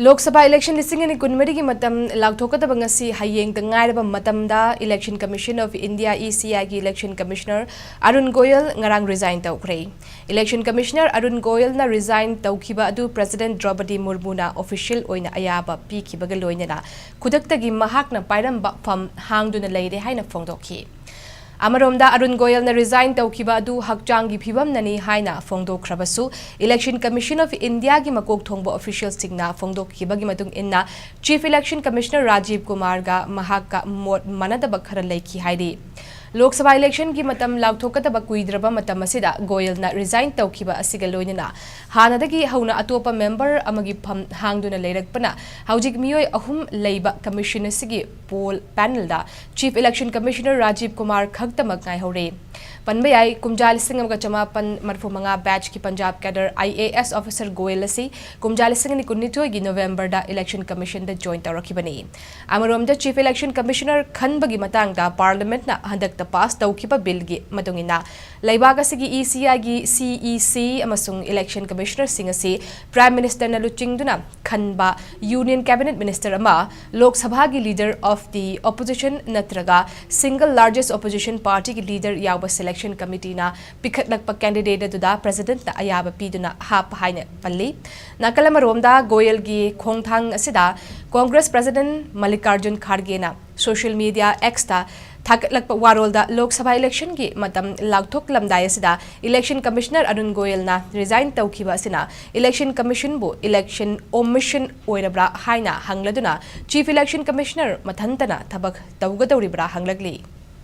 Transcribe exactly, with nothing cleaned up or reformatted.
Lok Sabha election ꯂꯤꯁꯤꯡ ꯑꯅꯤ ꯀꯨꯟꯃꯔꯤꯒꯤ ꯃꯇꯝ ꯂꯥꯎꯊꯣꯛꯀꯗꯕ ꯉꯁꯤ ꯍꯌꯦꯡꯗ ꯉꯥꯏꯔꯕ ꯃꯇꯝꯗ Election Commission of India, E C I ꯒꯤ Election Commissioner ꯑꯔꯨꯟ ꯒꯣꯌꯜ ꯉꯔꯥꯡ resign ꯇꯧꯈ꯭ꯔꯦ꯫ Election Commissioner ꯑꯔꯨꯟ ꯒꯣꯌꯜꯅ resign ꯇꯧꯈꯤꯕ ꯑꯗꯨ President ꯗ꯭ꯔꯧꯄꯗꯤ ꯃꯨꯔꯃꯨꯅ official ꯑꯣꯏꯅ ꯑꯌꯥꯕ ꯄꯤꯈꯤꯕꯒ ꯂꯣꯏꯅꯅ ꯈꯨꯗꯛꯇꯒꯤ ꯃꯍꯥꯛꯅ ꯄꯥꯏꯔꯝꯕ ꯐꯝ ꯍꯥꯡꯗꯨꯅ ꯂꯩꯔꯦ ꯍꯥꯏꯅ ꯐꯣꯡꯗꯣꯛꯈꯤ꯫ ꯑꯃꯔꯣꯝꯗ ꯑꯔꯨꯟ ꯒꯣꯌꯜꯅ resign ꯇꯧꯈꯤꯕ ꯑꯗꯨ ꯍꯛꯆꯥꯡꯒꯤ ꯐꯤꯕꯝꯅꯅꯤ ꯍꯥꯏꯅ ꯐꯣꯡꯗꯣꯛꯈ꯭ꯔꯕꯁꯨ, Election Commission of India ꯒꯤ ꯃꯀꯣꯛ ꯊꯣꯡꯕ official ꯁꯤꯡꯅ ꯐꯣꯡꯗꯣꯛꯈꯤꯕꯒꯤ ꯃꯇꯨꯡ ꯏꯟꯅ, Chief Election Commissioner ꯔꯥꯖꯤꯕ ꯀꯨꯃꯥꯔꯒ ꯃꯍꯥꯛꯀ ꯃꯣꯠ ꯃꯥꯟꯅꯗꯕ ꯈꯔ ꯂꯩꯈꯤ ꯍꯥꯏꯔꯤ꯫ ꯂꯣꯛ ꯁꯚꯥ election ꯒꯤ ꯃꯇꯝ ꯂꯥꯎꯊꯣꯛꯀꯗꯕ ꯀꯨꯏꯗ꯭ꯔꯕ ꯃꯇꯝ ꯑꯁꯤꯗ ꯒꯣꯌꯜꯅ resign ꯇꯧꯈꯤꯕ ꯑꯁꯤꯒ ꯂꯣꯏꯅꯅ, ꯍꯥꯟꯅꯗꯒꯤ ꯍꯧꯅ ꯑꯇꯣꯞꯄ member ꯑꯃꯒꯤ ꯐꯝ ꯍꯥꯡꯗꯨꯅ ꯂꯩꯔꯛꯄꯅ, ꯍꯧꯖꯤꯛ ꯃꯤꯑꯣꯏ ꯑꯍꯨꯝ ꯂꯩꯕ commission ꯑꯁꯤꯒꯤ poll panel ꯗ Chief Election Commissioner Rajiv Kumar ꯈꯛꯇꯃꯛ ꯉꯥꯏꯍꯧꯔꯦ꯫ ꯄꯟꯕ ꯌꯥꯏ, ꯀꯨꯝꯖꯥ ꯂꯤꯁꯤꯡ ꯑꯃꯒ ꯆꯃꯥꯄꯟ ꯃꯔꯤꯐꯨ ꯃꯉꯥ batch ꯀꯤ Punjab cadre I A S officer Goyal ꯑꯁꯤ ꯀꯨꯝꯖꯥ ꯂꯤꯁꯤꯡ ꯑꯅꯤ ꯀꯨꯟꯅꯤꯊꯣꯏꯒꯤ November ꯗ Election Commission ꯗ join ꯇꯧꯔꯛꯈꯤꯕꯅꯤ꯫ ꯑꯃꯔꯣꯝꯗ, Chief Election Commissioner ꯈꯟꯕꯒꯤ ꯃꯇꯥꯡꯗ Parliament ꯅ ꯍꯟꯗꯛꯇ pass ꯇꯧꯈꯤꯕ bill ꯒꯤ ꯃꯇꯨꯡ ꯏꯟꯅ, ꯂꯩꯕꯥꯛ ꯑꯁꯤꯒꯤ E C I ꯒꯤ C E C ꯑꯃꯁꯨꯡ Election Commissioner ꯁꯤꯡ ꯑꯁꯤ Prime Minister ꯅ ꯂꯨꯆꯤꯡꯗꯨꯅ ꯈꯟꯕ Union Cabinet Minister ꯑꯃ, ꯂꯣꯛ ꯁꯚꯥꯒꯤ Leader of the Opposition ꯅꯠꯇ꯭ꯔꯒ Single Largest Opposition Party ꯒꯤ leader ꯌꯥꯎꯕ Selection Committee ꯅ ꯄꯤꯈꯠꯂꯛꯄ candidate ꯑꯗꯨꯗ President ꯅ ꯑꯌꯥꯕ ꯄꯤꯗꯨꯅ ꯍꯥꯞꯄ ꯍꯥꯏꯅ ꯄꯜꯂꯤ꯫ ꯅꯥꯀꯜ ꯑꯃꯔꯣꯝꯗ, ꯒꯣꯌꯜ ꯒꯤ ꯈꯣꯡꯊꯥꯡ ꯑꯁꯤꯗ Congress President ꯃꯜꯂꯤꯀꯥꯔꯖꯨꯟ ꯈꯥꯔꯒꯦ ꯅ social media X ꯇ ꯊꯥꯒꯠꯂꯛꯄ ꯋꯥꯔꯣꯜꯗ, ꯂꯣꯛ ꯁꯚꯥ election ꯒꯤ ꯃꯇꯝ ꯂꯥꯎꯊꯣꯛꯂꯝꯗꯥꯏ ꯑꯁꯤꯗ Election Commissioner ꯑꯔꯨꯟ ꯒꯣꯌꯜꯅ resign ꯇꯧꯈꯤꯕ ꯑꯁꯤꯅ Election Commission ꯕꯨ election omission ꯑꯣꯏꯔꯕ꯭ꯔꯥ ꯍꯥꯏꯅ ꯍꯪꯂꯗꯨꯅ, Chief Election Commissioner ꯃꯊꯟꯇꯅ ꯊꯕꯛ ꯇꯧꯒꯗꯧꯔꯤꯕ꯭ꯔꯥ ꯍꯪꯂꯛꯂꯤ꯫